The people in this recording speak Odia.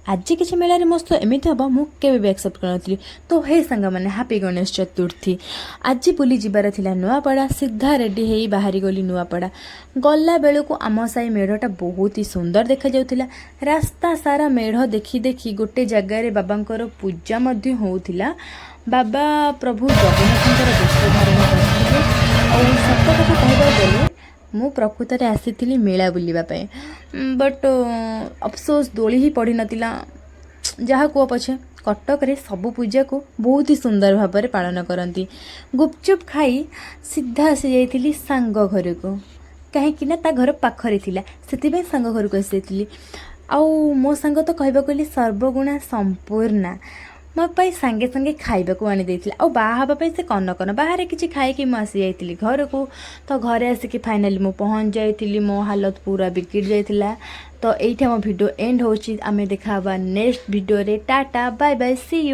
ଆଜି କିଛି ମେଳାରେ ମୋ ସହିତ ଏମିତି ହେବ, ମୁଁ କେବେ ବି ଆକ୍ସେପ୍ଟ କରିନଥିଲି। ତ ହେ ସାଙ୍ଗମାନେ, ହାପି ଗଣେଶ ଚତୁର୍ଥୀ। ଆଜି ବୁଲି ଯିବାର ଥିଲା ନୂଆପଡ଼ା। ସିଧା ରେଡ଼ି ହେଇ ବାହାରି ଗଲି ନୂଆପଡ଼ା। ଗଲା ବେଳକୁ ଆମ ସାହି ମେଢ଼ଟା ବହୁତ ହି ସୁନ୍ଦର ଦେଖାଯାଉଥିଲା। ରାସ୍ତା ସାରା ମେଢ଼ ଦେଖି ଦେଖି ଗୋଟେ ଜାଗାରେ ବାବାଙ୍କର ପୂଜା ମଧ୍ୟ ହେଉଥିଲା। ବାବା ପ୍ରଭୁ ଜଗନ୍ନାଥଙ୍କର ବେଶ ଧାରଣ କରିଥିଲେ। ଆଉ ସତ କଥା କହିବାକୁ ଗଲେ, ମୁଁ ପ୍ରକୃତରେ ଆସିଥିଲି ମେଳା ବୁଲିବା ପାଇଁ, ବଟ୍ ଅଫସୋସ, ଦୋଳି ହିଁ ପଡ଼ିନଥିଲା। ଯାହା କୁହ ପଛେ, କଟକରେ ସବୁ ପୂଜାକୁ ବହୁତ ହି ସୁନ୍ଦର ଭାବରେ ପାଳନ କରନ୍ତି। ଗୁପଚୁପ୍ ଖାଇ ସିଧା ଆସିଯାଇଥିଲି ସାଙ୍ଗ ଘରକୁ, କାହିଁକି ନା ତା ଘର ପାଖରେ ଥିଲା, ସେଥିପାଇଁ ସାଙ୍ଗ ଘରକୁ ଆସିଯାଇଥିଲି। ଆଉ ମୋ ସାଙ୍ଗ ତ କହିବାକୁ ଗଲେ ସର୍ବଗୁଣା ସମ୍ପୂର୍ଣ୍ଣା। ମୋ ପାଇଁ ସାଙ୍ଗେ ସାଙ୍ଗେ ଖାଇବାକୁ ଆଣିଦେଇଥିଲା। ଆଉ ବାହା ହେବା ପାଇଁ ସେ କନକନ। ବାହାରେ କିଛି ଖାଇକି ମୁଁ ଆସିଯାଇଥିଲି ଘରକୁ। ତ ଘରେ ଆସିକି ଫାଇନାଲି ମୁଁ ପହଞ୍ଚି ଯାଇଥିଲି। ମୋ ହାଲତ ପୁରା ବିଗିଡ଼ି ଯାଇଥିଲା। ତ ଏଇଠି ଆମ ଭିଡ଼ିଓ ଏଣ୍ଡ ହେଉଛି। ଆମେ ଦେଖା ହେବା ନେକ୍ସଟ ଭିଡ଼ିଓରେ। Tata, bye bye, C you.